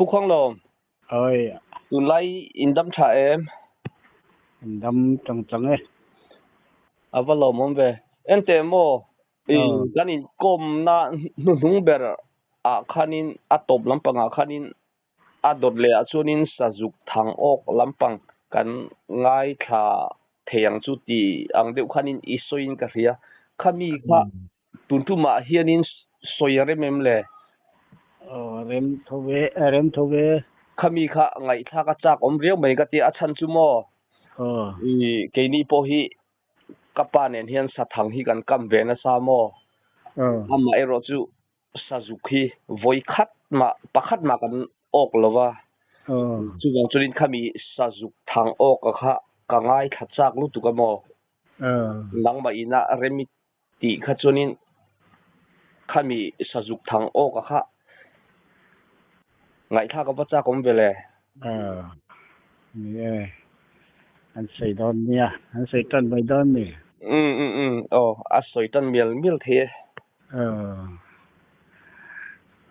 Pu Khuanglawm. Oi. Tunlai in dam tha em? In dam chang chang e. A va lawmawm ve. Enteh maw, i kan inkawmna hnuhnung ber ah khanin a tawp lampangah khanin a dawt leh ah chuanin sazuk thang awk lampang kan ngaithla thei ang chu ti ang deuh khanin i sawiin ka hria. Khami kha tun tumah hianin sawi a rem em le? Aw rem tho ve, rem tho ve. Khami kha ngaihthlak a chak awm riau mai ka ti a, a chhan chu maw? Aw. I keini pawh hi ka pa nen hian sathang hi kan kam ve nasa maw? Aw. Amaherawh chu Sazuk hi vawi khat mah, pakhat mah kan awk lo va. Chuvang chuanin khami sazuk thang awk a kha ka ngaithla chak lutuk a maw? Nangmah ina remi tih kha chuanin khami sazuk thang awk a kha ngaihthlak a va chak awm ve le. Ni e, an sawi dawn nia, an sawi tan mai dawn ni. Umm umm umm aw, a sawi tan mial mial thei e.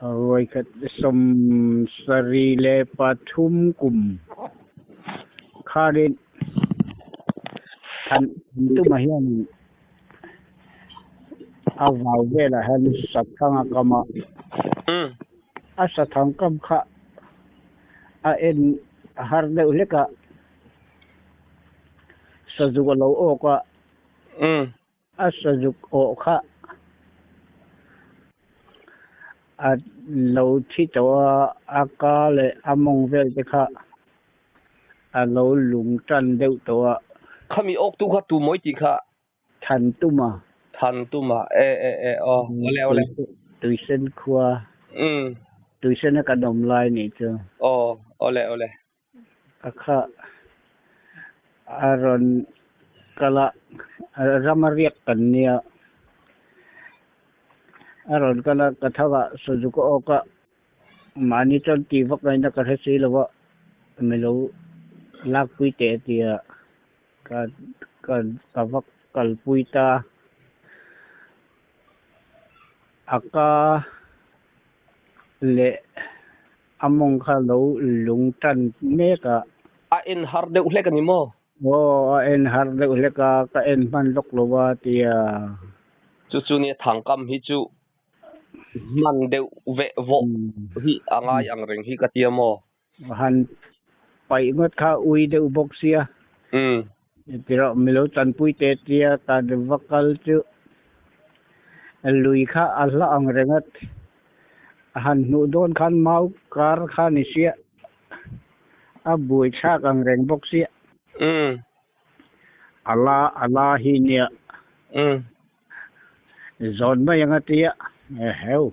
Ruaikhat 73 kum khanin than tumah hian a vau velah hian sathang a kam a, a sathang kam kha a en har deuh hlek a, sazuk a lo awk a. A sazuk awh kha a lo thi tawh a, a ka leh a mawng vel te kha a lo lung tan deuh tawh a. Khami awktu kha tu mawi tih kha? Than Tuma. Than Tuma, e e e aw, awle awle. Tuisen khua. Umm. Tuisen a kan awm lai nih chu. Aw, awle awle. A kha a rawn kal a, ram a riak kan nia. A rawn kal a, ka thangah Sazuk a awk a, mahni chuan tih vak ngaihna ka hre si lo a, mi lo lakpui teh a ti a, ka ka ka va kalpui ta. A ka leh A mawng kha lo lung tan mek a. A en har deuh hlek a ni maw? Aw, a en har deuh hlek a, ka en hman lawk lo a tia. Chu chu nia thangkam hi chu hman deuh veh vawh hi a ngai ang reng hi ka tia maw? Han paih ngawt kha ui deuh bawk sia. Tiraw milo tanpui te tia ka va kal chu lui kha a hla ang reng a. A han hmuh dawn khan mau kar kha ni sia, a buai thlak ang reng bawk sia. A la a la hi nia. Zawn mai ang a tia, eheu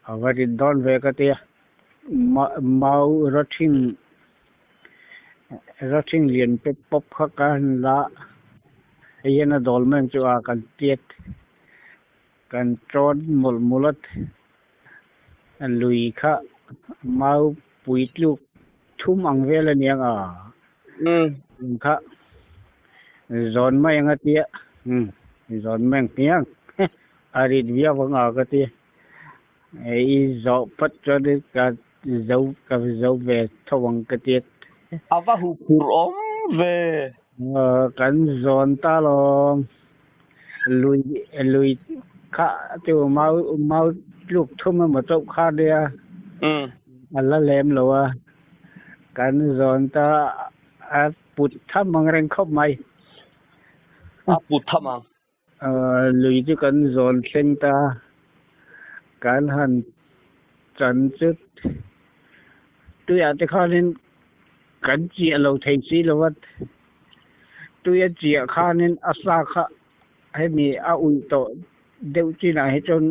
a va rit dawn ve ka tia. Mau rawthing rawthing lian pep pawp kha ka han la, hei hian a dawl mai ang chu a kan tiat. Kan tawn mawlh mawlh a, lui kha mau pui tluk thum ang vel a niang a, kha zawn mai ang a tia, zawn mai ang hmiang a rit viau ang a ka ti, i zawh phawt chuan ka zo ka zo ve tho ang ka ti. A va hu phur awm ve. Kan zawn ta lawm. Lui lui kha chu mau mau tluk thum emaw chauh kha nia a la lem lo a, kan zawn ta a put tham ang reng khawp mai. A put tham ang. Lui chu kan zawn thleng ta, kan han chan chu tuiah te khanin kan chiah lo thei si lo a. Tui a chiah khanin a sa kha hemi a uih tawh deuh chinah hi chuan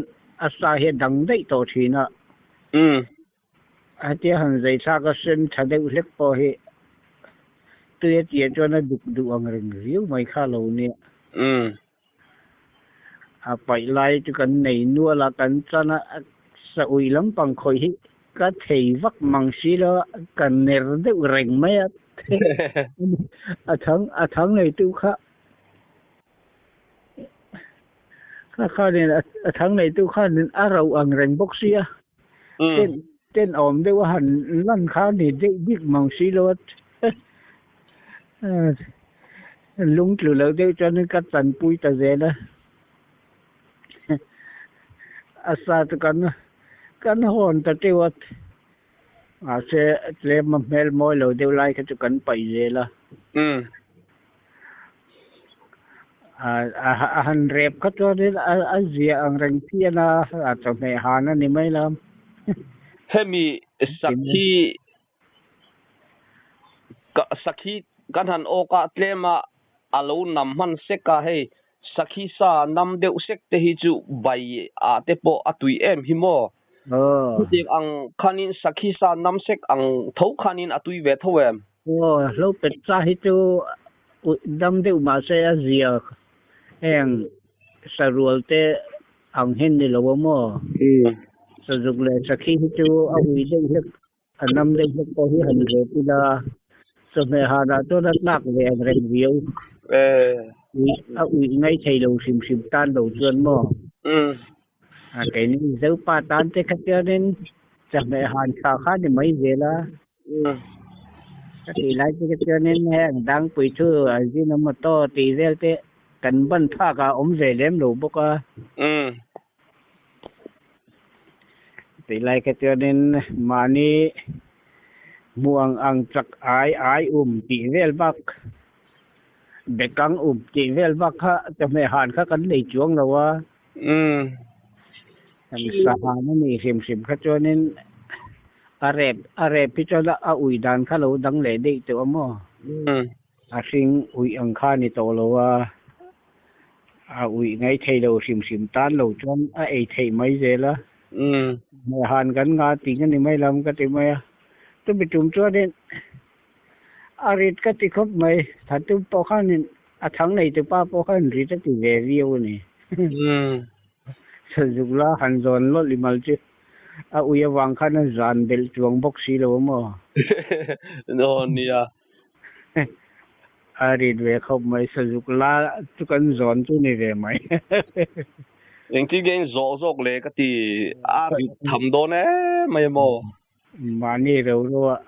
a sa hi a dang daih tawh thin a. Hetia han zai thlak a sen tha deuh hlek pawh hi tui a chiah chuan a duk duh ang reng riau mai kha lo nia. A paih lai chu kan nei nual a, kan chan a, sa uih lampang khawih hi ka thei vak mang si lo a, ka ner deuh reng mai a, a thang a thang neitu kha kha khanin a thang neitu khanin a ro ang reng bawk sia, ten. Tenawm deuh a han lan kha ni deuh bik mang si lo a lung tlu lo deuh chuan ka chanpui ta zel a a sa chu kan kan hawn ta teuh a mahse tlem a hmel mawi lo deuh lai kha chu kan paih zel a. A han rep kha chuanin a zia ang reng phian a, a chawhmeh han a ni mai lo. Hemi sakhi sakhi kan han awk a tlem a a lo nam hman sek a, hei sakhi sa nam deuh sek te hi chu bai ah te pawh a tui em hi maw? Chutiang ang khanin sakhi sa nam sek ang tho khanin a tui ve tho em? Aw, hlo pet sa hi chu dam deuh mahse a zia heng sarual te ang hian ni lo a maw? Sazuk leh sakhi hi chu a ui deuh hlek a nam deuh hlek pawh hi han rep ila chawhmeh hanah chuan a tlak ve ang reng viau. A ui ngai thei lo hrim hrim tan lo chuan maw? A keini Zopa tan te kha chuanin chawhmeh han tha kha ni mai zel a. Ka tih lai te kha chuanin heng dangpui thu Ajinomoto tih vel te kan ban phak ah a awm ve lem lo bawk a. Tih lai kha chuanin mahni hmuh ang ang chak ai ai um tih vel bak bekang um tih vel bak kha chawhmeh han kha kan nei chuang lo a. Kan sahan a nih hrim hrim kha chuanin a rep a rep hi chuan a ui dan kha lo dang leh daih tawh a maw? A hring uih ang kha a ni tawh lo a, a uih ngai thei lo hrim hrim tan lo chuan a ei theih mai zel a. Hmehhan kan ngah ting a ni mai lam ka ti mai a, chumi tum chuanin a rit ka ti khawp mai, thatum pawh khanin A thang nei tu pa pawh khan rit a ti ve viau a ni. Sazuk la han zawn lawlh i mal chu a ui avang khan a zan belh chuang bawk si lo a maw? Aw nia. A rit ve khawp mai, sazuk la chu kan zawn chu ni ve mai. Engtin nge in zawh zawk le ka ti, a rit tham dawn em mai a maw? Mahni reuh reuh a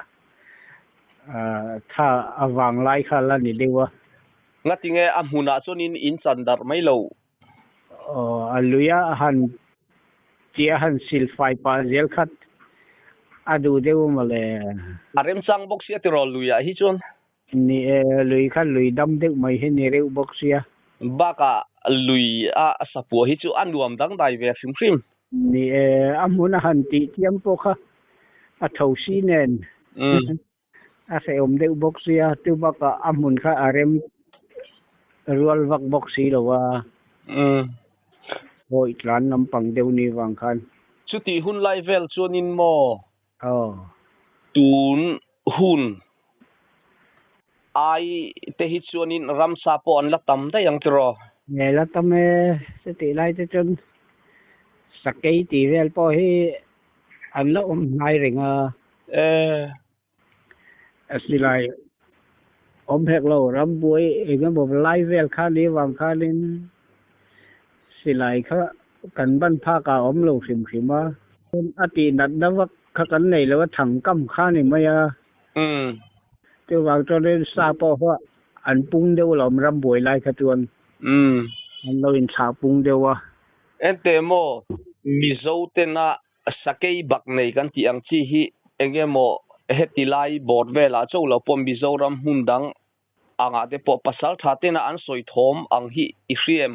tha a vang lai kha la ni deuh a. Ngatinge a hmunah chuan in in chan darh mai lo? Aw, a lui a han tih a han sil fai pah zel khat a duh deuh mawle. A remchang bawk sia tiraw luiah hi chuan. Ni e, lui kha lui dam deuh mai hi ni reuh bawk sia. Bakah lui a sapuah hi chu a nuam dangdai ve hrim hrim. Ni e, a hmun a han tih chiam pawh kha a tho si nen a hrehawm deuh bawk sia, chu bakah a hmun kha a rem rual vak bawk si lo a, hawi tlan lampang deuh ni vang khan. Chutih hun lai vel chuanin maw Aw. Tun hun ai te hi chuanin ramsa pawh an la tam daih ang tiraw? Nge la tam e, chutih lai te chuan sakei tih vel pawh hi an la awm hnai reng a. E. A silai awm hek lo, rambuai eng emaw lai vel kha ni avang khanin silai kha kan ban phak ah a awm lo hrim hrim a. A tih natna vak kha kan nei lo a, thang kam kha ni mai a. Chuvang chuanin sa pawh kha an pung deuh lo awm rambuai lai kha chuan an lo inthlah pung deuh a. Engte maw Mizo tena Sakei bak nei kan tih ang chi hi eng emaw heti lai bawr velah cho lo pawh Mizoram hmun dang angah te pawh pasal tha tena an sawi thawm ang hi i hria em?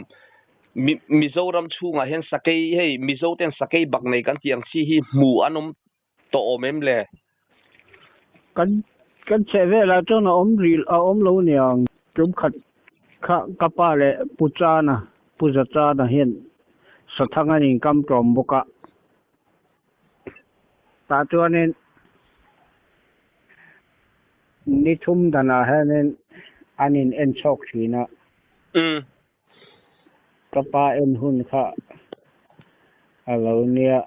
Mizoram chhungah hian sakei hei Mizo ten sakei bak nei kan tih ang chi hi hmu an awm tawh awm em le? Kan kan chheh velah chuan a awm rih a awm lo niang. Tum khat kha ka pa leh Pu Chana, Pu Za Chana hian Sathang an inkam tlawm bawk a. Tah chuanin ni thum danah hianin an in en chhawk thin a. Ka pa en hun kha a lo nia.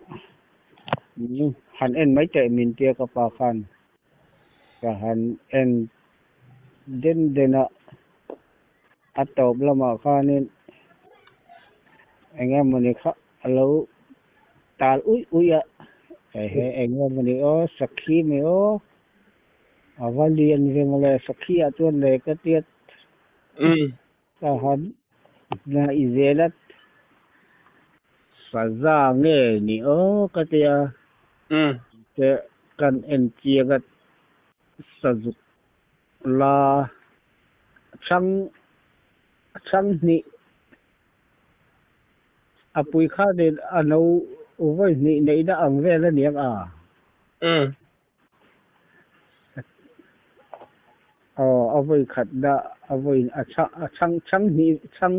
Han en mai teh min tia ka pa khan ka han en den den a. A tawp lamah khanin eng emawni kha a lo tal uih uih a. Ehe eng nge mawni aw sakhi mai aw a va lian ve mawle sakhi ah chuan leh ka tiat ka han na i zel a saza nge ni aw ka tia te kan en chiang a sazuk la chhang chhang hnih A pui kha nen a no vawi hnih neihna ang vel a niang a. Aw, a vawi khatna a vawi a chhang a chhang chhang hnih chhang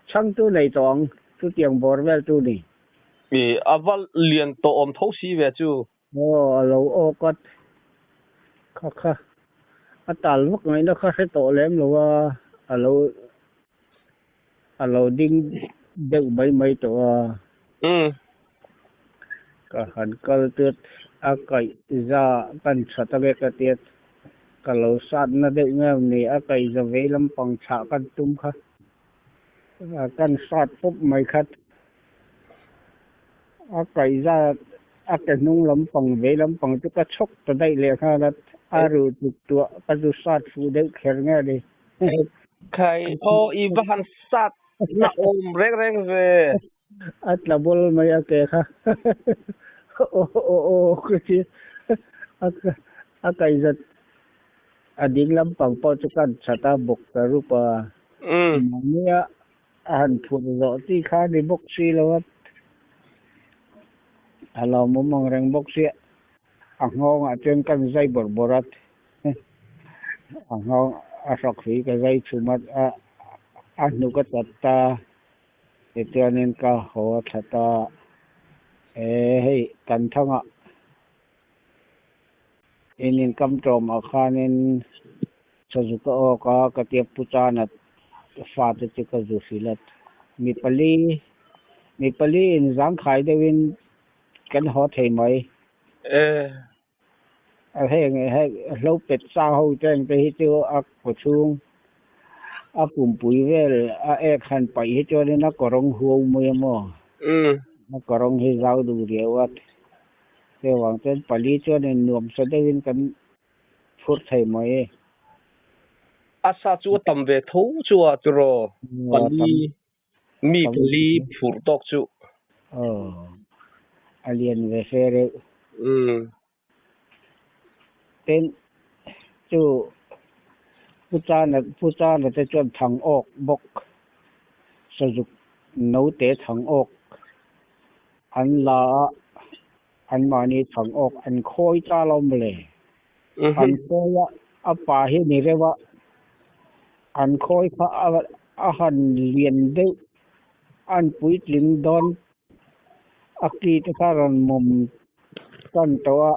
chhang chu nei tawh ang chutiang bawr vel chu ni. I a va lian tawh awm tho si ve chu. Aw, a lo awk a kha kha a tal vak ngaihna kha hre tawh lem lo a, a lo a lo ding deuh mai mai tawh a. Ka han kal tiat a kaih za kan that a vek a tiat ka lo sat na deuh nge ni a kaih za vei lampang chhah kan tum kha kan sat pawp mai khat. A kaihza a ke hnung lampang vei lampang chu ka chhawk ta daih leh nghal a, a ruh tluk tuah ka zu sat fuh deuh kher nge ni. Khai aw i va han sat na awm reng reng ve. A tla bawl mai a ke kha aw aw aw ka ti a kaihzat a ding lampang pawh chu kan chhat a bawk ta rup a. Mahnia A han phurh zawh chi kha ni bawk si lo a, a lawmawm ang reng bawk sia, a nghawngah chuan kan zai bawrh bawrh a, a nghawng a hrawk hrui ka zai chhum a, a hnu ka chat ta, tichuanin ka haw a thla ta, e hei kan thangah in inkam tawmah khanin Sazu ka awk a, ka tia pu chana fate chu ka zu hrilh a. Mi pali, mi pali in zangkhai deuhin kan haw thei mai. A heng heng hlo pet sa ho te ang te hi chu a kaw chhung a pumpui vel a ek han paih hi chuanin a kawrawng huau mai a maw? A kawrawng hi zau duh riau a. Chuvang chuan pali chuanin nuamsa deuhin kan Phur thei mai e. A sa chu a tam ve tho chu a tiraw pali mi pali phur tawk chu. Aw a lian ve fe reuh. Tin chu Pu Chana Pu Chana te chuan thang awk bawk sazuk note thang awk an la a. Anmahni thang awk an khawi ta lo mawle. An khawi a, a pa hi ni reuh a, an khawi kha a han lian deuh, an puitling dawn a ki te kha rawn mawm tan tawh a.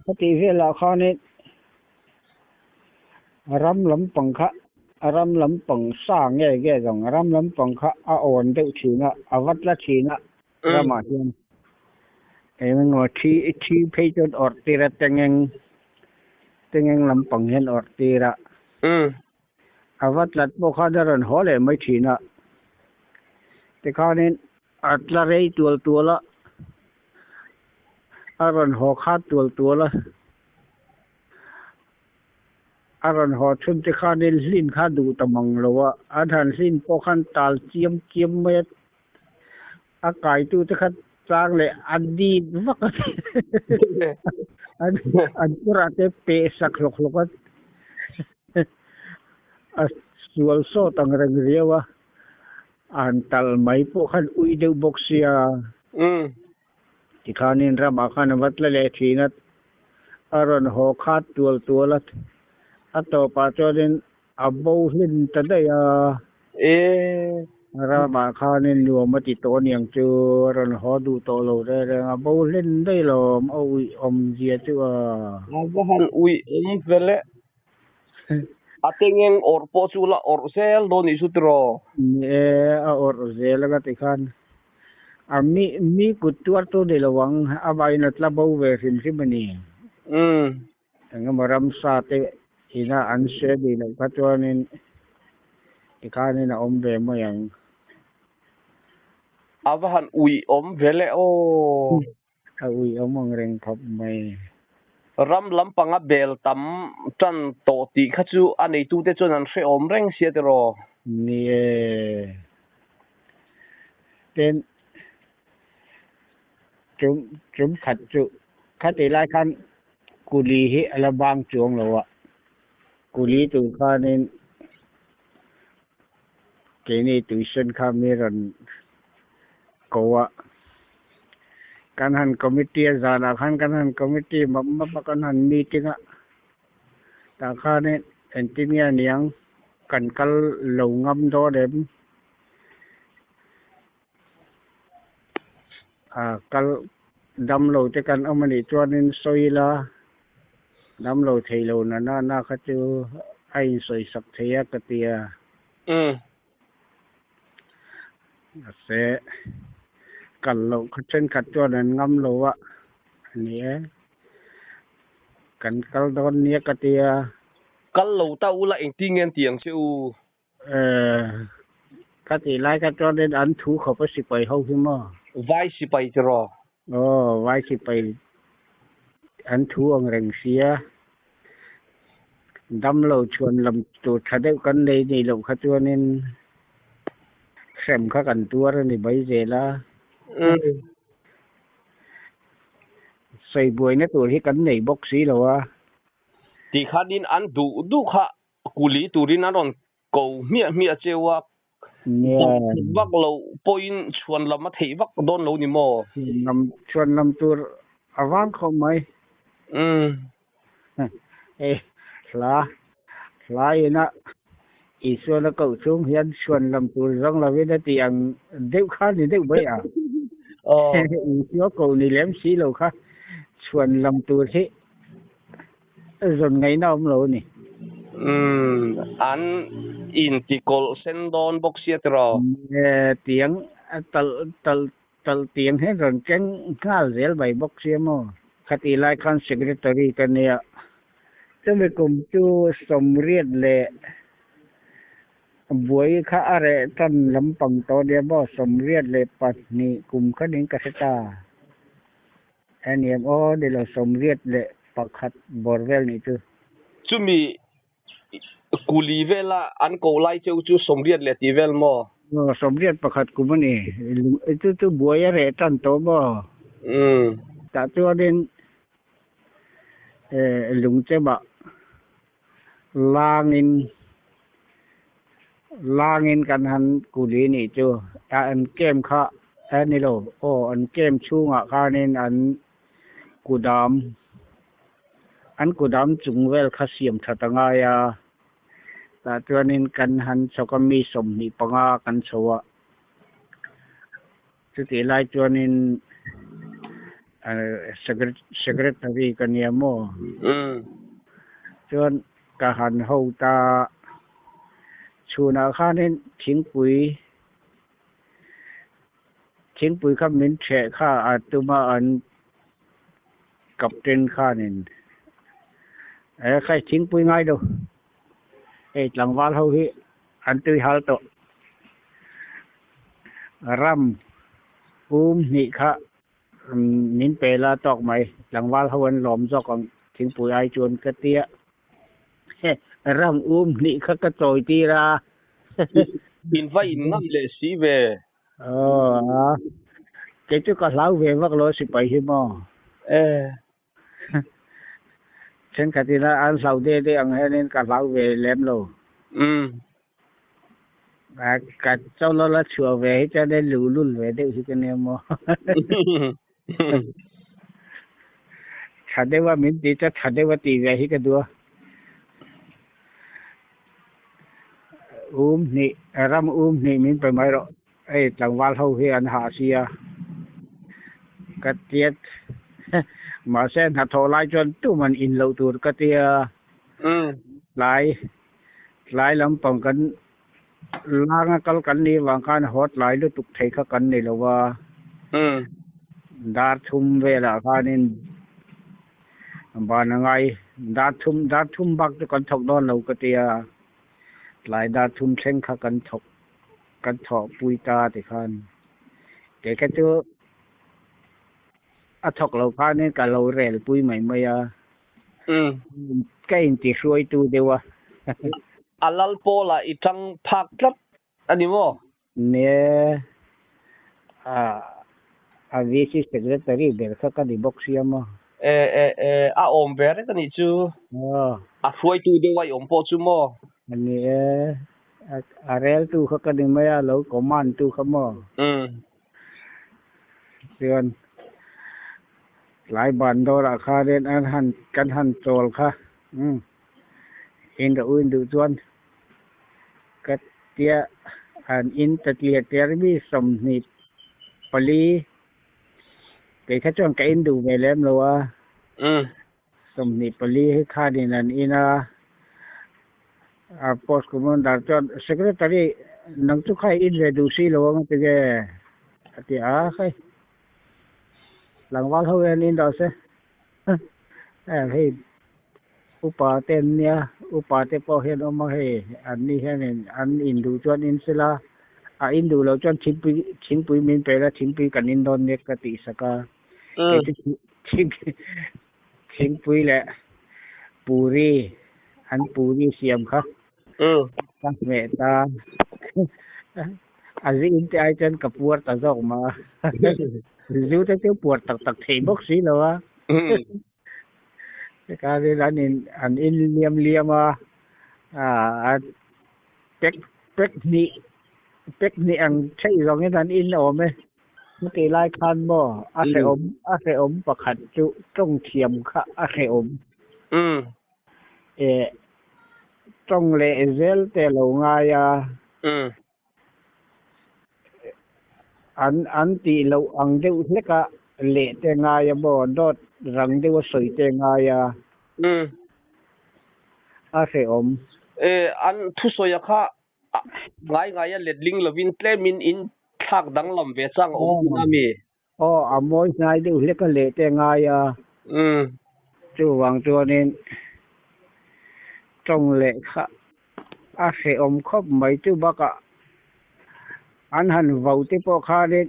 Khatih velah khanin ram lampang kha ram lampang sa nge nge zawng ram lampang kha a awn deuh thin a, a va tla thin a. Ramah hian eng emaw thi thi phei chuan awrh tir a tengeng tengeng lampang hian awrh tir a a va tlat pawh khan a rawn haw leh mai thin a tikhanin a tla rei tual tual a a rawn haw khat tual tual a a rawn haw chhun te khanin hlin kha duh ta mang lo a an han hlin pawh khan tal chiam chiam mai a. A kaitute kha chang leh a dip vak a an an kawrah te peh sak hlawk hlawk a a sual sawt ang reng riau a an tal mai pawh khan ui deuh bawk sia tikhanin ramah khan a va tla leh thin a a rawn haw khat tual tual a a tawpah chuanin A bo hlim ta daih a. Ramah khanin nuam a ti tawh aniang chu a rawn haw duh tawh lo reng reng a bo hlim daih lawm a uih awm zia chu a. A va han uih awm ve le. A tengeng awrh pawh chu la awrh zel dawn nih chu tiraw? Ni e, a awrh zel anga tikhan a mi mi kut tuar chu ni lo ang, a vain a tla bo ve hrim hrim a ni. Engemaw ramsa te ina an hre ni loh kha chuanin tikhanin a awm ve mai ang. A va han ui awm ve le aw. A uiawm ang reng khawp mai. Ram lampanga bel tam tan tawh tih kha chu a neitute chuan an hrehawm reng sia tiraw? Ni e. Tin, tum tum khat chu khatih lai khan kuli hi a la bang chuang lo a, kuli tur khanin keini tuition kha mi rawn ko a, kan han committee a zanah khan kan han committee map map a, kan han meeting a, tah khanin engtin nge aniang kan kal lo ngam dawn em? A kal dam lo te kan awm anih chuanin sawi ila dam lo thei lo na na na kha chu a insawi sak thei a ka ti a. Mahse kal loh kha thenkhat chuan an ngam lo a ani e. Kan kal dawn nia ka ti a. Kal lo ta ula engtin nge an ti ang che u? Ka tih lai kha chuanin an thu khawp a sipai ho hi maw? Vai sipai tiraw? Aw, vai sipai an thu ang reng sia. Damlo chhuan lam tur tha deuh kan nei nei loh kha chuanin hrem kha kan tuar a ni mai zel a. Sawi buaina tur hi kan nei bawk si lo a. Ti khanin an duh duh kha Kuli turin an rawn ko hmiah hmiah cheu a, dam vak lo pawhin chhuan lam a theih vak dawn lo ni maw? Chhuan lam tur a vang khawp mai. Hei hla hla ina Isuan a koh chung hian chhuan lam tur zawng lovin a tih ang deuh kha ni deuh mai a. Isua koh ni lem si lo kha chhuan lam tur hi Zawn ngaihna awm lo a ni. Umm, an intikawlh sen dawn bawk sia tiraw? Nge, tiang talh talh talh tiang hian rawn keng nghal zel mai bawk sia maw? Khatih lai khan Secretary ka nia. Chumi kum chu sawmriat leh buai kha a reh tan lampang tawh nia maw? 22 kum kha ning ka hre ta. Aniam aw ni lo 81 bawr vel nih chu. Chumi kuli vela an ko lai cheu chu sawmriat leh tih vel maw? Aw 81 kum a ni. Chu chu buai a reh tan tawh maw? Tah chuanin lungchemah langin langin kan han kuli nih chu an camp kha a ni lo aw an camp chhungah khanin an kudam an kudam chung vel kha siam that a ngai a tah chuanin kan han chhawk a mi 25 kan chho a chutih lai chuanin secretary ka nia maw chuan ka han ho ta chhunah khanin thingpui thingpui kha min ṭheh kha a tuma an captain khanin e khai thingpui ngai lo hei tlangval ho hi an tui hal tawh ram um hnih kha min pe la tawk mai tlangval ho an lawm zawk ang thingpui ai chuan ka tia ram um hnih kha ka chawi tir a. In va in ngam leh si ve. Aw kei chu ka hlau ve vak lo sipai hi maw. Thenkhat ina an hlau de de ang hianin ka hlau ve lem lo. Ka chawlh la chhuah ve hi chuan in luhlul ve deuh hi ka nia maw. Tha deuha min tih chuan tha deuha tih ve hi ka duh a. Um hnih, ram um hnih min pe mai rawh. Hei tlangval ho hi an hah sia. Ka tiat mahse hnathawh lai chuan tuman in loh tur ka tia. Tlai tlai lampang kan langa kal kan nih vang khan haw tlai lutuk thei kha kan ni lo a. Dar thum velah khanin ban a ngai dar thum dar thum bak chu kan thawk dawn lo ka tia. Tlai dar thum thleng kha kan thawk kan thawhpui ta tikhan kei kha chu. A thawk lo khanin ka lo rel pui mai mai a. Ka inti hruaitu deuh a. A lal pawlah i tang phak tlat a ni maw? Nia, a VC Secretary ber kha ka ni bawk sia maw? E, e, e, a awm ve reng a nih chu. A hruaitu deuh a i awm pawh chu maw? A ni e, a reltu kha ka ni mai a, lo command tu kha maw? Chuan tlai ban dawrah khanin an han kan han chawl kha umm in rawh u in duh chuan ka tia an in ta tliar tliar mi 24 kei kha chuan ka in duh ve lem lo a 24 hi khanin an in a a post commander chuan secretary nang chu kha i in ve duh si lo ang tige a ti a hei tlangval ho hian in dah se hei upa te an nia upa te pawh hian awm a hei an ni hianin an in duh chuan in sela a in duh loh chuan thingpui thingpui min pe la thingpui kan in dawn nia ka tih sak a kei chu thingpui leh puri an puri siam kha ka hmeh ta a zu in te ai chuan ka puar ta zawk mah a zu te chu puar tak tak thei bawk si lo a tikhanin an in an in liam liam a a pek pek hnih pek hnih ang theih zawngin an in awm e chutih lai khan maw a hrehawm a hrehawm pakhat chu tawng thiam kha a hrehawm Eh, tawng leh zel te lo ngai a. An an tih loh ang deuh hlek a leh te ngai a maw, dawt rang deuh a sawi te ngai a. A hrehawm. Eh, an thusawi a kha ngai ngai a letling lovin tlemin in thlak danglam ve chang a awm thin a mi? Aw, a mawi hnai deuh hlek a leh te ngai a. Chuvang chuanin tawng leh kha a hrehawm khawp mai chu bakah an han vau te pawh khanin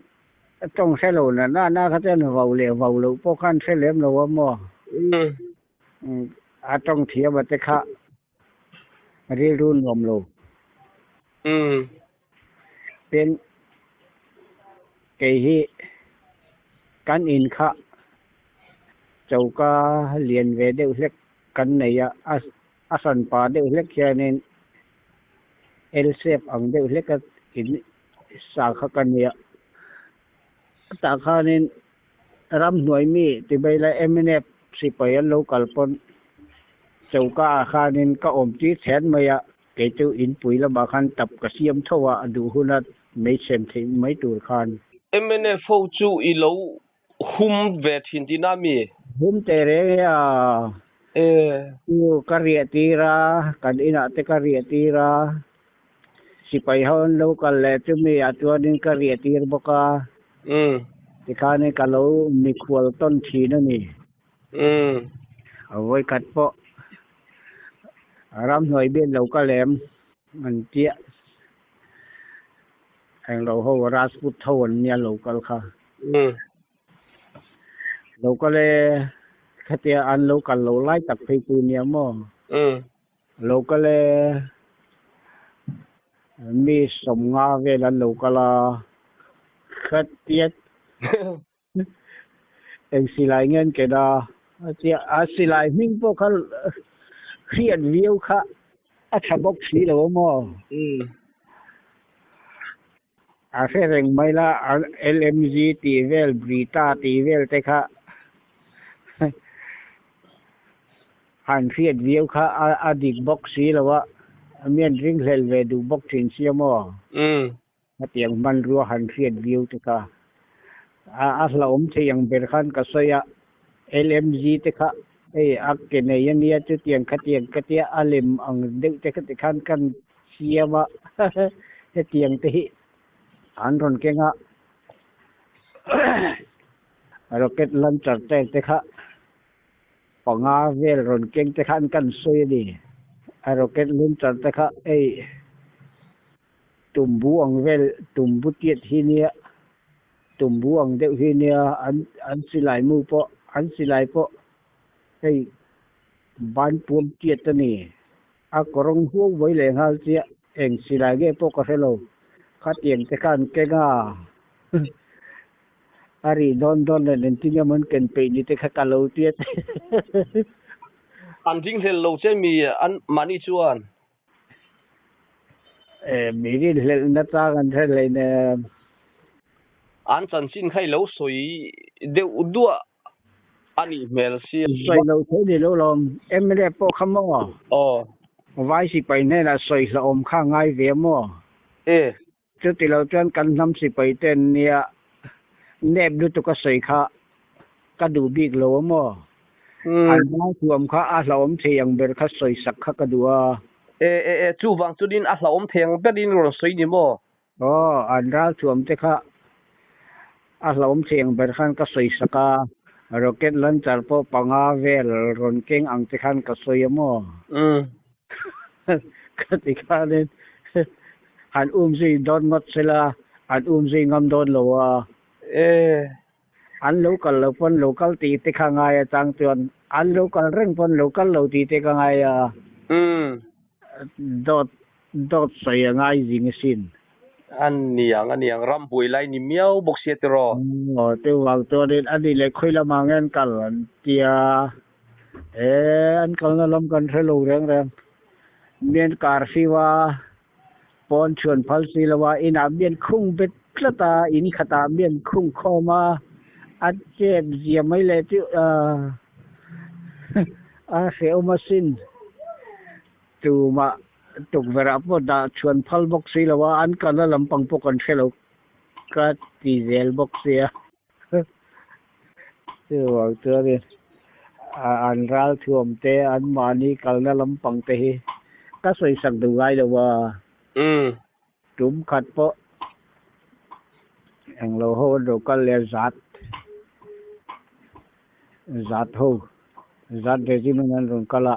tawng hre lo na na na kha chuan vau leh vau loh pawh khan hre lem lo a maw. A tawng thiam a te kha rilru nuam lo. Tin, kei hi kan in kha choka lian ve deuh hlek kan nei a, a hranpa deuh hlek hianin L shape ang deuh hleka in sa kha ka nei a. Tah khanin ramhnuai mi ti mai la mnf sipai an lo kal pawn choka ah khanin ka awm tir chhen mai a, kei chu inpui lamah khan tap ka siam tho a, a duh huna mei chhem theih mai tur khan. Mnf ho chu i lo hum ve thin tihna mi? Hum teh reng e a. Chu ka riah tir a, kan inah te ka riah tir a. Sipai ho an lo kal leh chumi ah chuanin ka riah tir bawk a, tikhanin ka lo mikhual tawn thin a ni. Vawikhat pawh ramhnuai bian lo kal em an tia, englo ho Rajput ho an nia lo kal kha. Lo kal e, khatia an lo kal lo lai tak phei chu nia maw? Lo kal e, mi 50 vel an lo kal a, khatiat eng silai nge an ken a, a silai hming pawh kha hriat viau kha a tha bawk si lo a maw? A hre reng mai la, LMG tih vel, Brita tih vel te kha Han hriat viau kha a dik bawk si lo a, mi an ringhlel ve duh bawk thin sia maw? Hetiang hmanrua han hriat viau te kha a hlauhawm thei ang ber khan ka sawi a, LMG te kha hei a ke nei a nia chutiang khatiang ka tia a lem ang deuh te kha tikhan kan siam a, hetiang te hi an rawn keng a, rocket launcher te te kha. Panga vel rawn keng te khan kan sawi a ni. A rocket launcher te kha hei tumbu ang vel tumbu tiat hi nia. Tumbu ang deuh hi nia an an silai mu pawh an silai pawh hei ban puam tiat a ni. A kawrawng huau mai leh nghal chiah eng silai nge pawh ka hre lo. Khatiang te khan keng a a rih dawn dawn nen engtin nge maw an ken peih ni te kha ka lo tiat. An ringhlel lo che mi an mahni chuan. E mi rinhlelh na chang an hre hlei nen. An chanchin kha i lo sawi deuh duah a nih hmel sia. Sawi loh theih ni lo lawm. Mla pawh kha maw? Aw. Vai sipai hnenah sawi hlauhawm kha a ngai ve a maw? E. Chuti lo chuan kan hnam sipai ten nia nep lutuk a sawi kha ka duh bik lo a maw? An ralthuam kha a hlauhawm thei ang ber kha sawi sak kha ka duh a. E e e, chuvang chunin a hlauhawm thei ang berin rawn sawi ni maw? Aw, an ralthuam te kha a hlauhawm thei ang ber khan ka sawi sak a, rocket launcher pawh panga vel rawn keng ang te khan ka sawi a maw? Ka ti khanin han um zui dawn ngawt sela an um zui ngam dawn lo a. E. An lo kal lo pawn lo kal tih te kha ngai a chang chuan an lo kal reng pawn lo kal lo tih te ka ngai a. Dawt dawt sawi a ngai zing asin. A niang a niang ram buai lai ni miau bawk sia tiraw. Aw chuvang chuanin a ni leh khawi lamah nge an kal an tia. E an kalna lam kan hre lo reng reng. Mian kar hriu a, pawn chhuan phal si lo a, inah mian khung bet tlat a, in khatah mian khung khawm a, a chep zia mai leh chu a hrehawm asin. Tumah tukverh ah pawh dah chhuan phal bawk si lo a, an kalna lampang pawh kan hre lo ka ti zel bawk sia. Chuvang chuanin an ralthuam te, an mahni kalna lampang te hi ka sawisak duh ngai lo a. Tum khat pawh englo ho an lo kal leh zat zat ho zat regiment an rawn kal a,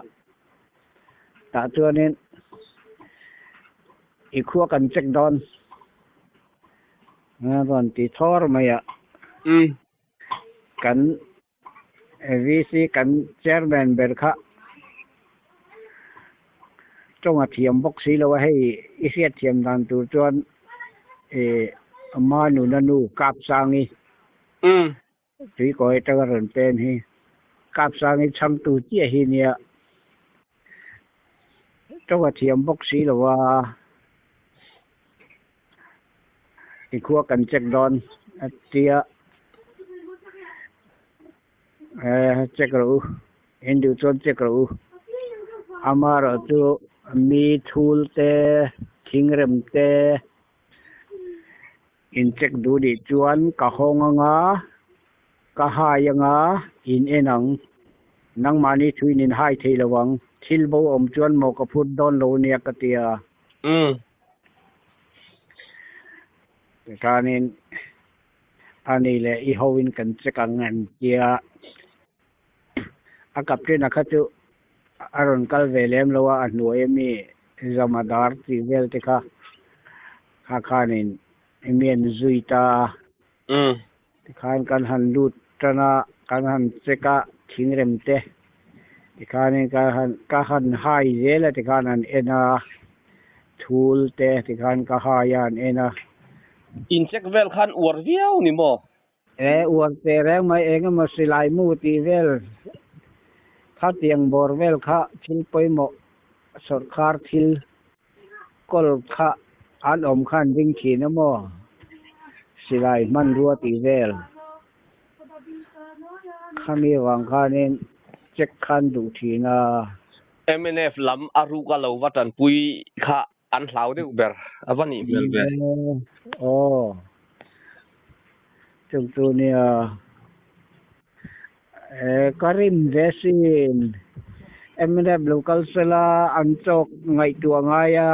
tah chuanin i khua kan check dawn. A rawn ti thawr mai a. Kan VC kan chairman ber kha tawng a thiam bawk si lo a, hei i hriat thiam dan tur chuan ih Manuna nu Kapsangi Tuikawi atanga rawn pen hi Kapsangi chhangtu chiah hi nia tawng a thiam bawk si lo a, i khua kan check dawn a tia check rawh u, in duh chuan check rawh u, amaherawhchu mi thul te thingrem te. In check duh nih chuan ka hawng anga, ka hai anga, in en ang. Nangmahni thuin in hai thei lo ang. Thil bo awm chuan maw ka phut dawn lo nia ka ti a. Tikhanin a ni leh i hoin kan check ang an tia. A captain-a kha chu a rawn kal ve lem lo a, a hnuai ami Zamadar tih vel te kha kha khanin mi an zui ta a. Tikhan kan han lut tan a, kan han check a thingrem te tikhanin ka han ka han hai zel a tikhan an en a, thul te tikhan ka hai a an en a. In check vel khan uar viau ni maw? E uar teh reng mai eng emaw silai mu tih vel kha tiang bawr vel kha thil pawimawh sawrkar thil kawl kha an awm kha an ring thin a maw silai hmanrua tih vel khami avang khanin check khan duh thin a. Mnf lam a ruk a lo va tanpui kha An hlau deuh ber a va nih hmel ve. Aw chung chu nia e ka rim ve sin mnf lo kal sela an chawk ngaihtuah ngai a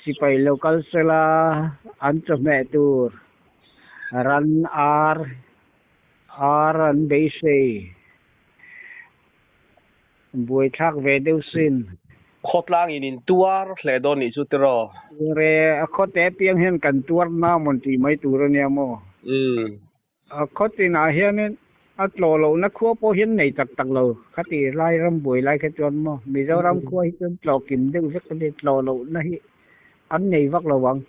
sipai lo kal sela an chawhmeh tur ran ar ar an beisei buaithlak ve deuh sin. Khawtlang in in tuar hle dawn nih chu tiraw? Re a khawte piang hian kan tuar na mawn tih mai tur a nia maw? A khawtinah hianin a tlawh lohna khua pawh hian nei tak tak lo. Khati lai ram buai lai kha chuan maw Mizoram khua hi chuan tlawh kim deuh vek a ni, tlawh lohna hi an nei vak lo ang.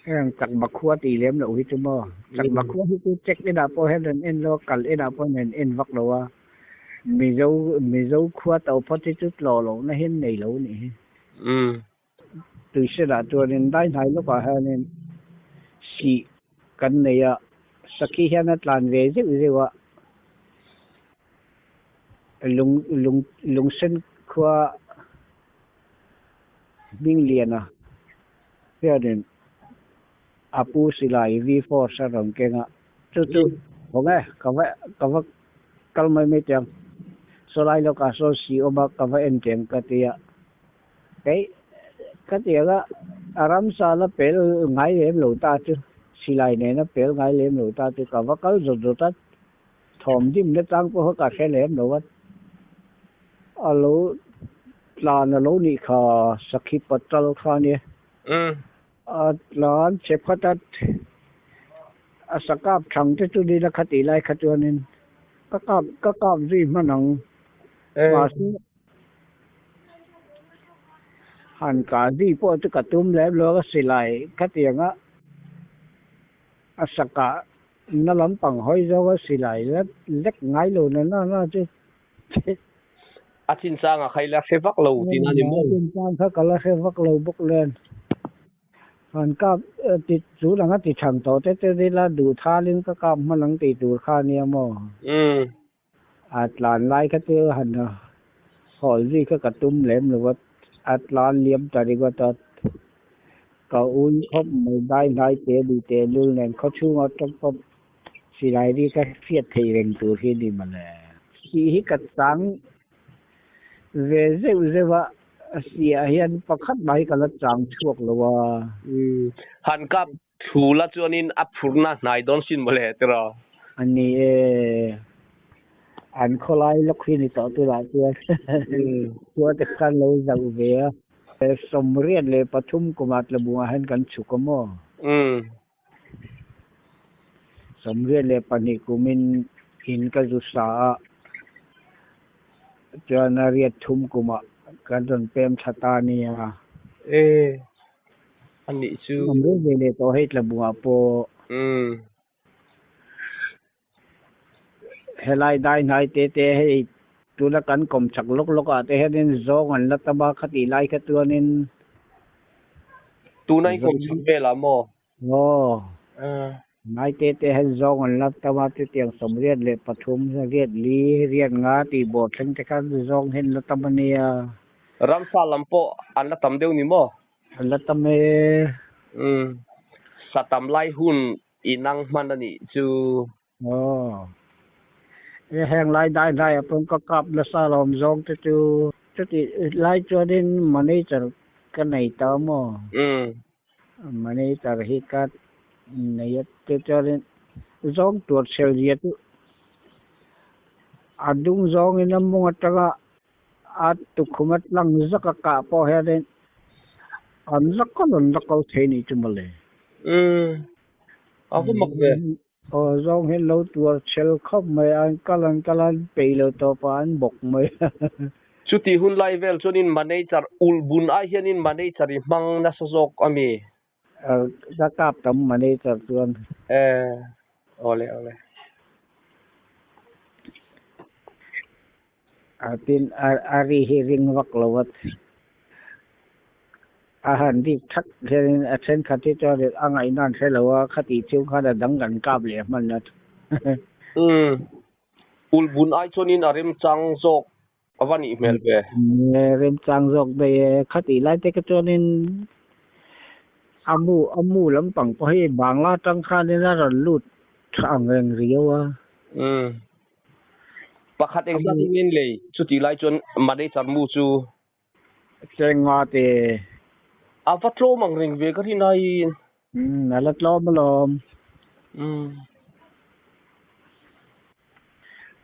Heng chakma khua tih lem loh hi chu maw? Chakma khua hi chu check inah pawh hian an en lo a, kal inah pawh hian an en vak lo a. Mizo Mizo khua to phawt hi chu tlawh lohna hian nei lo a nih hi. Tuisenah chuanin dai hnai lawkah hianin sih kan nei a, sakhi hian a tlan ve zeuh zeuh a. Lung lung lungsen khua Hmingliana hianin a pu silai V-force a rawn keng a, chu chu khaw nge ka va ka va kal mai mai teh ang, sawlai lawkah sawn si awm a ka va en teh ang ka ti a, kei ka ti ang a, a ramsa la pel ngai lem lo ta chu, silai nena pel ngai lem lo ta chu ka va kal zawt zawt a, thawm dimna chang pawh kha ka hre lem lo a, a lo Tlan a lo nih kha Sakhi Patal kha ania. A tlan che phat a, a sakap thang te chu nila kha tih lai kha chuanin ka kap ka kap zui hman ang. Mahse han kah zui pawh chu ka tum lem lo a silai khatianga a sakah na lampang hawi zawng a silai lek ngai lo na na na chu. A chinchang a kha ila hre vak lo tih na ni maw? A chinchang kha ka la hre vak lo bawk len. Han kap ti chu lang a ti chhang tawh te te ila duh thalin ka kap hman ang tih tur kha ania maw? A tlan lai kha chu han hawl zui kha ka tum lem lo a, a tlan liam ta ringawt a, ka ui khawp mai dai hnai te ni teh lul nen khawchhunga tawp pawp Silai ri ka hriat theih reng tur hi a ni mawle. Sih hi ka chang ve zeuh zeuh a, sihah hian pakhat mah hi ka la chang chhuak lo a. Han kap thu la chuanin a phurna hnai dawn sin mawle tiraw. A ni e, an khawlai lawk hi ni tawh tunah chuan khua te khan lo zauh ve a. 83 kumah Tlabungah hian kan chhuk a maw? 82 kumin in ka zu sa a, chuan a riat thum kumah kan rawn pem thla ta nia. E, a nih chu. Awm reng ve leh tawh hei Tlabungah pawh. Helai dai hnai te te hei tuna kan kawm chak lawk lawk ah te hianin zawng an la tam a khatih lai kha chuanin Tuna i kawm chak velah maw? Aw. Hnai te te hian zawng an la tam a chutiang 83, 84, 85 tih bawr thleng te khan zawng hi an la tam a nia. Ramsa lam pawh an la tam deuh ni maw? An la tam e. Umm. Sa tam lai hun I nang hman a nih chu. Aw. E heng lai dai dai ah pawh ka kap nasa lawm zawng te chu. Chutih lai chuanin manager ka nei ta maw? Manager hi ka nei a te chuanin zawng tur chhel zia chu a dung zawngin a mung atanga a tukhum a tlang zak a kah pawh hianin an la kal an la kal thei nih chu mawle. Umm a va mak ve. Aw zawng hian lo tuar chhel khawp mai a, an kal an kal a, an peih lo tawp a, an bawk mai a. Chuti hun lai vel chuanin manager ulh bun ai hianin manager i hmang nasa zawk a mi? Ka kap tam manager chuan. E awle awle. A tin a ri hi ring vak lo a, a han rik thak hianin a thenkhat hi chuan a ngaihna an hre lo a, khatih chhung khan a dang kan kap leh hman a. Umm, ulhbun ai chuanin a remchang zawk a va nih hmel ve. Remchang zawk daih e, khatih lai te kha chuanin a mu a mu lampang pawh hi Bangla atang khanin a rawn lut tha ang reng riau a. Umm, Pakhat eng zat in in lei chutih lai chuan manager mu chu. Chenga te. A va tlawm ang reng ve ka rin aiin. Umm a la tlawm alawm. Umm.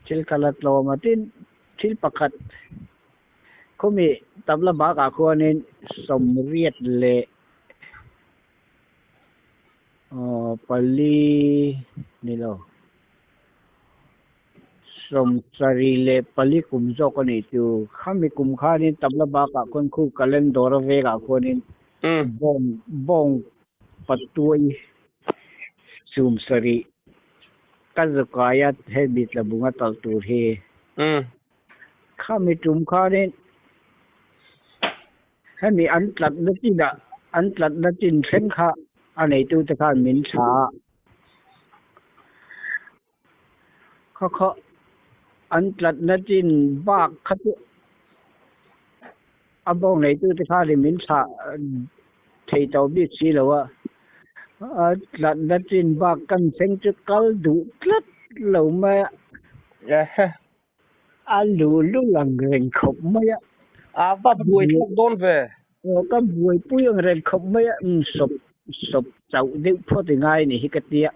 Thil kha la tlawm a tin thil pakhat. Khumi tabla bakah khuanin sawmriat leh aw pali ni lo sawmsarih leh pali kum zawk a nih chu. Khami kum khanin tabla bakah khuan khu calendar a vengah khuanin bawng bawng patuai sawmsarih ka zukaia hemi tlabunga talh tur hi. Khami tum khanin hemi an tlatna chinah an tlatna chin thleng kha a neitute khan min tha a. Kha kha an tlatna chin bak kha chu a bawng neitute khanin min thlah thei tawh bik si lo a. A tlatna chin bak kan thleng chu kal duh tlat lo mai a. A luh lul ang reng khawp mai a. A va buai thlak dawn ve. Aw ka buaipui ang reng khawp mai a, umm sawp sawp chauh deuh phawt i ngai nih hi ka tia.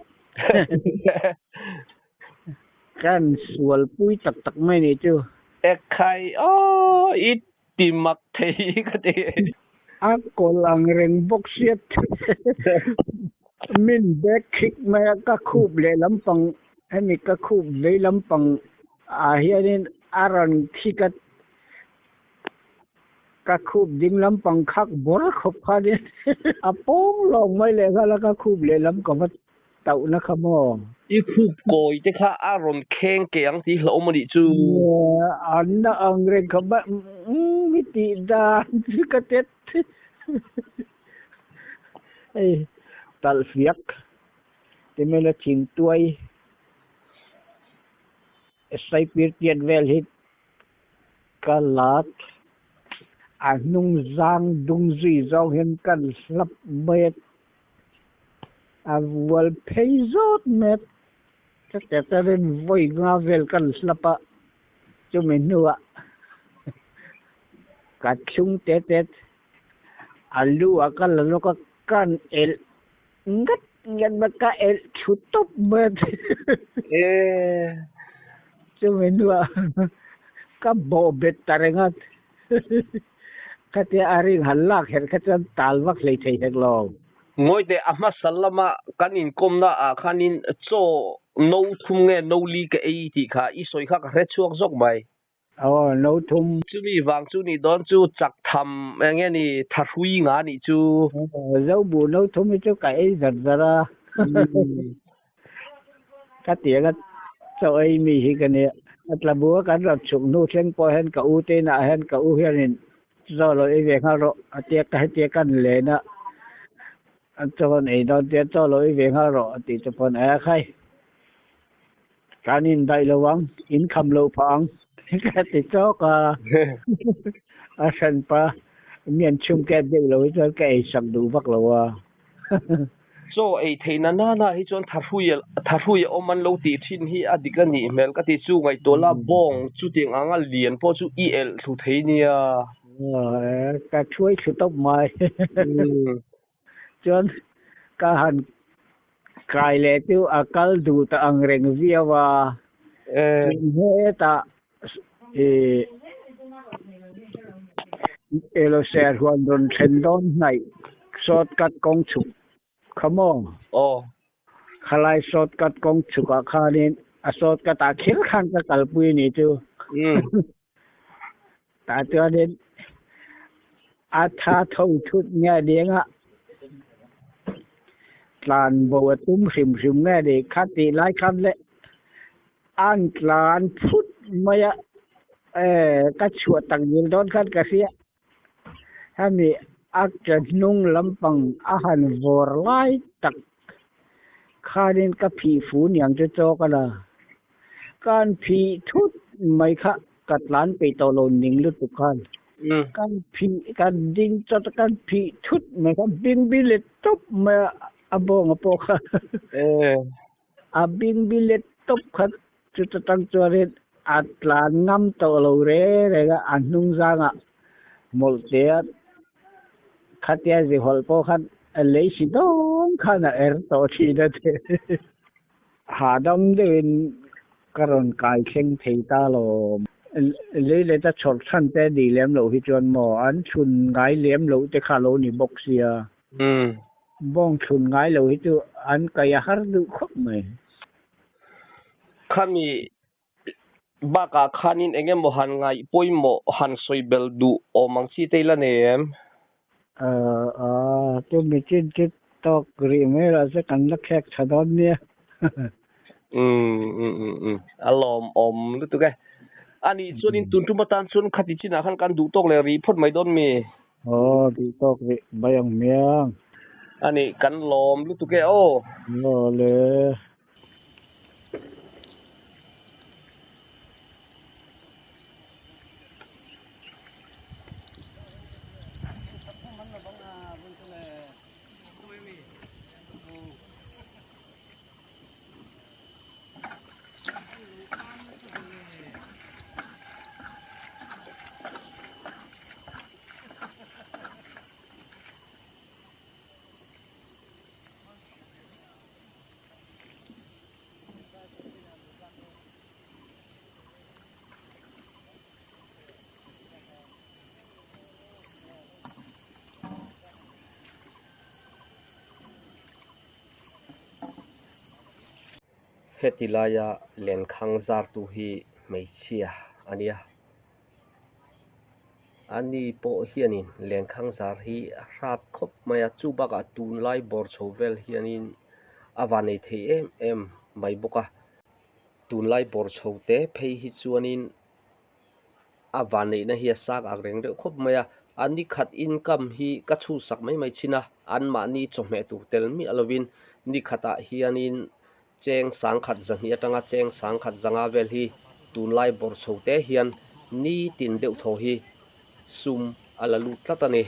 Kan sualpui tak tak mai nih chu. Ekhai aw i ti mak thei hi ka ti. A kawlh ang reng bawk sia min back kick mai a, ka khup leh lampang hemi ka khup vei lampang ah hianin a rawn kick a, ka khup ding lampang khak bawr khawp khanin a pawng lawng mai leh nghal a, ka khup leh lam ka va tauhna kha maw? I khup kawi te kha a rawn kheng ke ang tih hlauhawm a nih chu. An na ang reng kha mai umm i tih dan chu ka tet hei talh fiak ti mai la thingtuai saipir tiat vel hi ka lat a hnung zang dung zui zawng hian ka hlap mai a. A vual phei zawt mai a, ka ke tarin vawi nga vel ka hlap a, chumi hnuah ka thlung tet tet a lu ah ka la lawk a, kan elh ngat ngat mai, ka elh thu tawp mai a chumi hnuah ka bawh bet ta reng a, khatia a ring han lak herh kha chuan tal vak hlei thei hek lo. Ngawi teh, a hmasa lama kan inkawmna ah khanin chaw no thum nge no li ka ei tih kha i sawi kha ka hre chhuak zawk mai. Aw, no thum. Chumi vang chu nih dawn chu chak tham eng nge ni thahrui nga nih chu. Aw, Zobu no thum hi chu ka ei zar zar a. Ka tianga chaw ei mi hi ka nia. A tla bu a kan rawn chhuk hnu thleng pawh hian ka u te inah hian ka u hianin chaw lo ei ve nghal rawh a tia ka hetia kan len a, a chaw rawn ei dawn tia chaw lo ei ve nghal rawh a tih chu pawn a khai kan indaih lo ang, in kham loh phah ang ka ti chawk a, a hranpa mi an chhung kep deuh lo hi chuan ka ei sak duh vak lo a. Chaw ei theihna nana hi chuan thahrui thahrui a awm an lo tih thin hi a dik a nih hmel ka ti chu ngaihtuah la bawng chutiang anga lian pawh chu i elh thlu thei nia. Ka thuai thlu tawp mai. Chuan ka han kai leh chu a kal duh ta ang reng viau a. Hetah Ih elo ser huan rawn thlen dawn hnaih shortcut kawng chhuk kha maw? Aw. Khalai shortcut kawng chhukah khanin a shortcut ah kher khan ka kalpui a nih chu. Tah chuanin a tha tho thut nge aniang a, tlan bo a tum hrim hrim nge ni kha tih lai khan le An tlan phut mai a, eh ka chhuah tak zir dawn khan ka hria. Hemi a ke hnung lampang a han vawr lai tak khanin ka phih fu niang chu chawk a la. Kan phih thut mai kha ka tlan peih tawh lo ning lutuk khan. Kan phih kan ding chawt a kan phih thut mai kha bingbi let tawp mai a, a bawnga pawh kha. A bingbi let tawp khat chuta tang chuanin a tlan ngam tawh lo reng reng a, a hnung zangah mawlh te a khatia zi hawlh pawh khan a lei si dawng khan a er tawh thin a ti. Hahdam deuhin ka rawn kai thleng thei ta lo. Lei leh ta chhawrh chhan te ni lem loh hi chuan maw an chhun ngai lem loh te kha lo ni bawk sia. Bawng chhun ngai lo hi chu an kaih a har duh khawp mai. Khami bakah khanin eng emaw han ngaih pawimawh han sawi bel duh awm ang chi te ila nei em? Aaa, chu mi chin chu tawk rih mai lah se kan la khek tha dawn nia. Umm umm umm umm a lawmawm lutuk e. Anih chuanin tun tum atan chuan khati chinah khan kan duh tawk leh rih phawt mai dawn mi? Aw duh tawk rih mai ang hmiang. Anih kan lawm lutuk e aw. Aw le. Heti laia lenkhang zartu hi hmeichhia a nia. Ani pawh hianin lenkhang zar hi a hrat khawp mai a, chu bakah tunlai bawr chho vel hianin a van nei thei em em mai bawk a. Tunlai bawr chho te phei hi chuanin a van neihna hi a sang ang reng deuh khawp mai a, a ni khat income hi ka chhuhsak mai mai thin a, anmahni chawhmeh tur tel miah lovin ni khatah hianin cheng sangkhat zahnih atanga cheng sangkhat zanga vel hi tunlai bawr chho te hian nitin deuh thaw hi sum a la lut tlat a ni.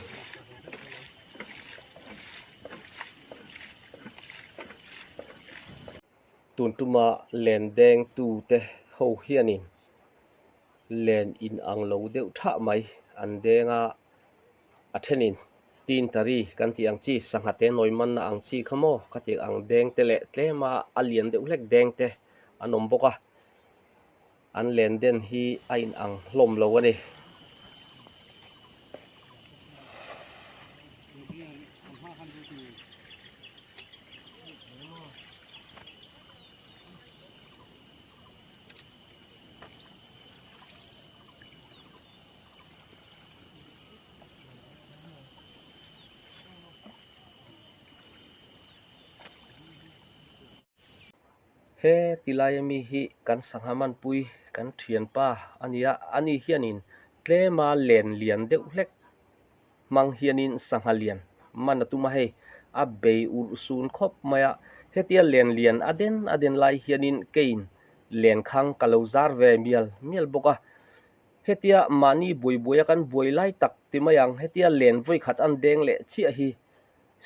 Tun tuma len deng tute ho hianin len in ang lo deuh thah mai an deng a, a thenin tin tari kan tih ang chi sangha te nawi manna ang chi kha maw ka tih ang deng te leh tlema a lian deuh hlek deng te an awm bawk a, an len den hi a in ang hlawm lo a ni. He tilai ami hi kan sangha manpui kan thianpa a ni a, ani hianin tlema len lian deuh hlek hmang hianin sangha lian man a tum a hei a bei urh sun khawp mai a hetia len lian a den a den lai hianin kein lenkhang ka lo zar ve mial mial bawk a hetia mahni buai buai a kan buai lai tak ti mai ang hetia len vawi khat an deng leh chiah hi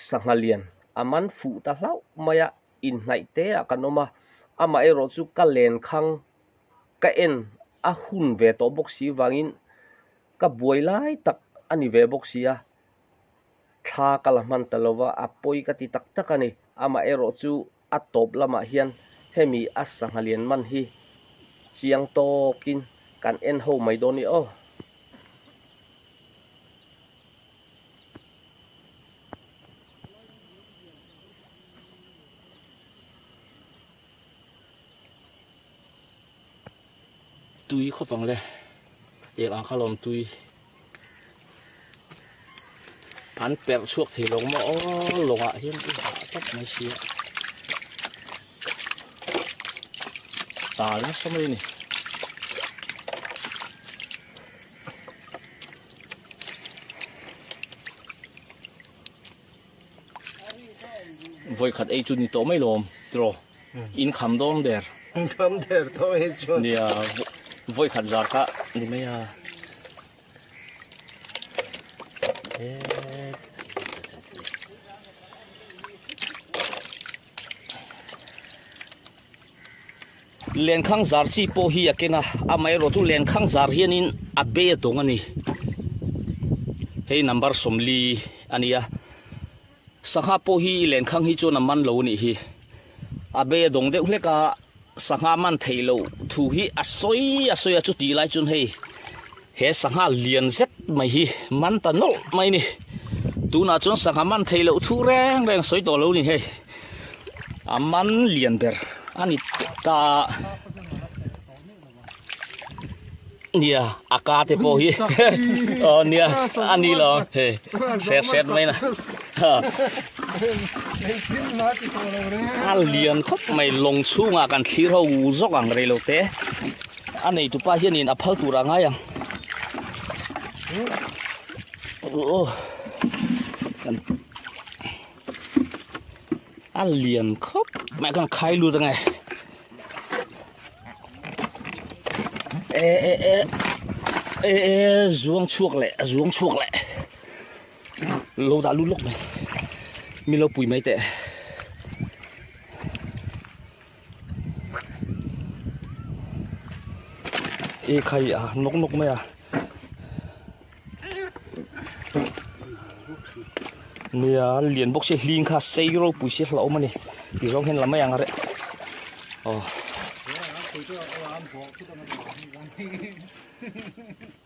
sangha lian a man fuh ta hlauh mai a inhnaih te ah kan awm a amaherawh chu ka lenkhang ka en a hun ve tawh bawk si vangin ka buai lai tak a ni ve bawk si a, thla ka la hman ta lo va, a pawi ka ti tak tak a ni. Amaherawh chu a tawp lamah hian hemi a sangha lian man hi chiang tawkin kan en ho mai dawn i aw. Tui khawp ang le eng ang kha lawm tui an perh chhuak thei lo maw aw lawngah hian i hah tawp mai sia tal nasa mai a ni. Vawikhat ei chu ni tawh mai lawm tiraw in kham dawn der kham der tawh mai chuan nia vawikhat zar kha ni mai a Lenkhang zar chi pawh hi a keng a, amaherawh chu lenkhang zar hianin a be a dawng a ni. Hei number 40 a ni a, sangha pawh hi lenkhang hi chuan a man lo a nih hi. A be a dawng deuh hlek a, sangha man theih loh thu hi a sawi a sawi a chuti lai chuan hei he sangha lian zet mai hi man ta nawlh mai a ni tunah chuan sangha man theih loh thu reng reng sawi tawh lo a ni hei a man lian ber a ni ta. Nia a ka te pawh hi aw nia a ni lo hei hret hret mai na a lian khawp mai lawng chhungah kan thlir ho zawk ang rei lo te a nei tupa hianin a phal tur a ngai ang a lian khawp mai kan khai lut ange. E e e e e zuang chhuak leh a zuang chhuak leh lo dah lut lawk mai mi lo pui mai teh e khai a nawk nawk mai a nia lian bawk sia hling kha sei ropui sia hlauhawm a ni ti zawng hian la mai ang a reh aw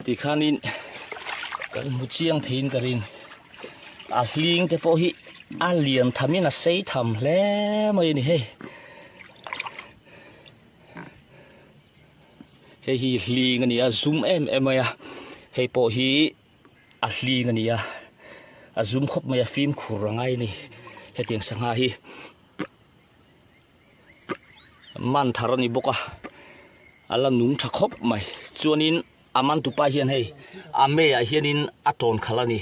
tikhanin kan hmu chiang theiin ka ring a hling te pawh hi a lian thamin a sei tham hle mai a ni hei. Hei hi hling a ni a zum em em mai a hei pawh hi a hling a ni a a zum khawp mai a fimkhur a ngai a ni hetiang sangha hi man thar a ni bawk a a la nung tha khawp mai chuanin a man tupa hian hei a mei ah hianin a tawn khalh a ni.